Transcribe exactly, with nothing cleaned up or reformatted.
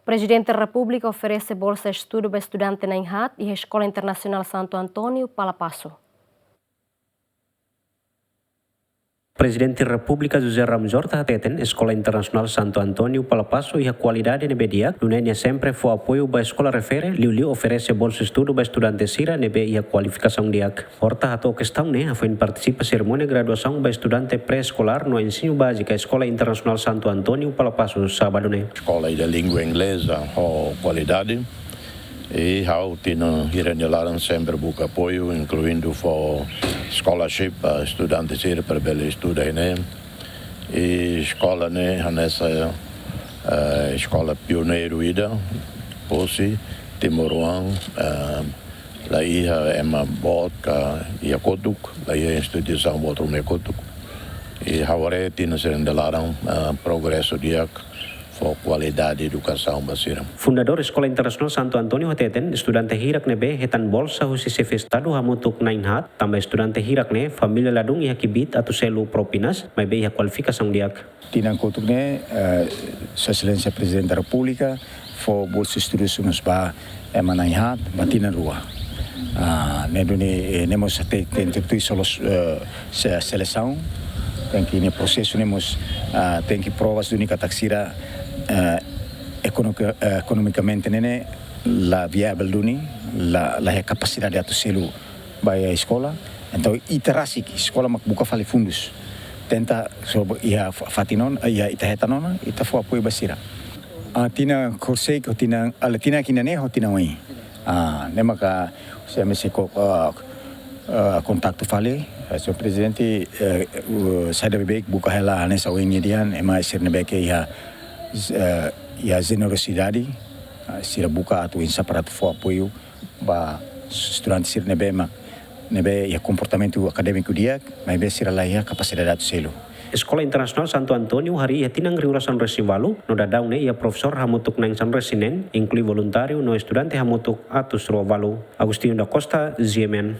Prezidente Repúblika oferese bolsa estudu ba estudante na'in-haat iha Eskola Internasionál Santo António, Palapaso. Prezidente Repúblika José Ramos Horta hateten, Eskola Internasionál Santo António, Palapaso iha kualidade ne'ebé di'ak, nune'e nia sempre fó apoiu ba eskola refere, liuliu oferese bolsa estudu ba estudante sira ne'ebé iha kualifikasaun di'ak. Horta hato'o kestaun ne'e hafoin partisipa serimónia graduasaun ba estudante pré-eskolár no ensinu bázika Eskola Internasionál Santo António, Palapaso, sábadu ne'e. Eskola ida língua ingleza ho kualidade. I ha'u tinan hira nia laran sempre buka apoiu, inkluindu fó scholarship ba estudante sira para bele estuda iha-ne'e. I eskola ne'e hanesan, eh, eskola pioneiru ida, husi timoroan, eh, la iha ema boot ka iha kotuk, la iha instituisaun boot ruma iha kotuk. I ha'u haree tinan sira nia laran, eh, progresu di'ak, fó kualidade edukasaun ba sira. Fundadór Eskola Internasionál Santo António hateten, estudante hirak ne'ebé hetan bolsa husi xefe Estadu hamutuk na'in-haat, tanba estudante hirak ne'e família ladún iha kbiit atu selu propinas, maibé iha kualifikasaun di'ak. Tinan kotuk ne'e, eh, Sua Exelénsia Prezidente da Repúblika fó bolsa estudu mós ba ema na'in-haat ba tinan rua. Ah, ne'e duni, eh, ne'e mós tenke, tenke tuir solos, eh, se-, selesaun, tenke iha prosesu ne'e mós, ah, tenke provas duni katak sira, eh, ekonomika-, eh, ekonomikamente ne'e ne'e la viável duni, la, la iha kapasidade atu selu ba iha eskola. Entaun ita rasik, eskola mak buka fali fundus. Tenta, so iha fa-, fatin ona, iha ita hetan ona, ita fó apoiu ba sira. Ah, tinan kosek, ho tinan, ah, tinan ki'ik ne'e ho tinan oin. Ah, ne'e maka se mesi ko-, ah, ah, kontaktu fali, eh, Señór Prezidente, eh, uh, saida beibeik buka hela hanesan oin nian, ema sira ne'ebé ke iha, eh, iha jenerosidade, ah, sira buka atu oinsá para atu fó apoiu ba estudante sira ne'ebé mak, ne'ebé iha komportamentu akadémiku di'ak, maibé sira la iha kapasidade atu selu. Eskola Internasionál Santo António harii iha tinan rihun ruanulu-resin-ualu, no daudaun ne'e iha profesór hamutuk na'in sanulu-resin-neen, inklui voluntáriu no estudante hamutuk atus ruanulu-resin-ualu. Agostinho da Costa, G M N.